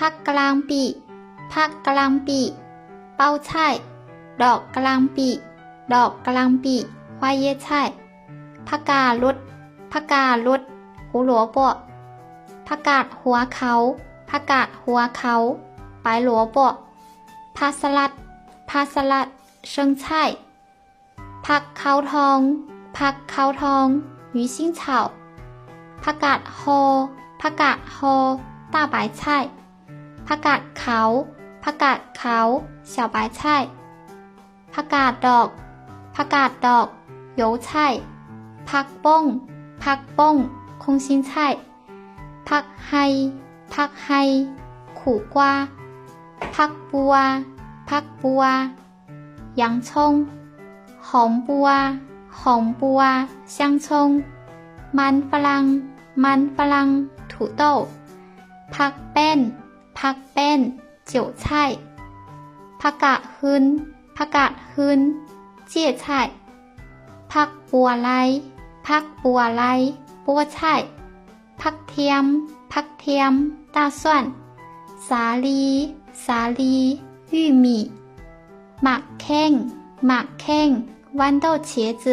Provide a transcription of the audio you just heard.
ຜັກກະຫຼ່າມປີ ຜັກກະຫຼ່າມປີ ເປົາໄຊ້ ດອກກະຫຼ່າມປີ ດອກກະຫຼ່າມປີ 花椰菜 ຜັກກາດລົດ ຜັກກາດລົດ 胡萝卜 ຜັກກາດຫົວເຂົາ ຜັກກາດຫົວເຂົາ 白萝卜 ຜັກສະຫຼັດ ຜັກສະຫຼັດ 生菜 ຜັກເຂົາທອງ ຜັກເຂົາທອງ 鱼腥草 ຜັກກາດຫໍ່ ຜັກກາດຫໍ່ 大白菜 ຜັກກາດຂາວ ຜັກກາດຂາວ 小白菜 ຜັກກາດດອກ ຜັກກາດດອກ 油菜 ຜັກປ້ອງ ຜັກປ້ອງ 空心菜 ຜັກໄຮ່ ຜັກໄຮ່ 苦瓜 ຜັກບົ່ວ ຜັກບົ່ວ 洋葱 ຫອມບົ່ວ ຫອມບົ່ວ 香葱 ມັນຝຣັ່ງ ມັນຝຣັ່ງ 土豆 ຜັກແປ້ນ ຜັກແປ້ນ 韭菜 ຜັກກາດຫືນ ຜັກກາດຫືນ 芥菜 ຜັກບົວລາຍ ຜັກບົວລາຍ ບົວໄຊ ຜັກທຽມ ຜັກທຽມ 大蒜 ສາລີ ສາລີ 玉米 ໝາກແຂ້ງ ໝາກແຂ້ງ 豌豆、茄子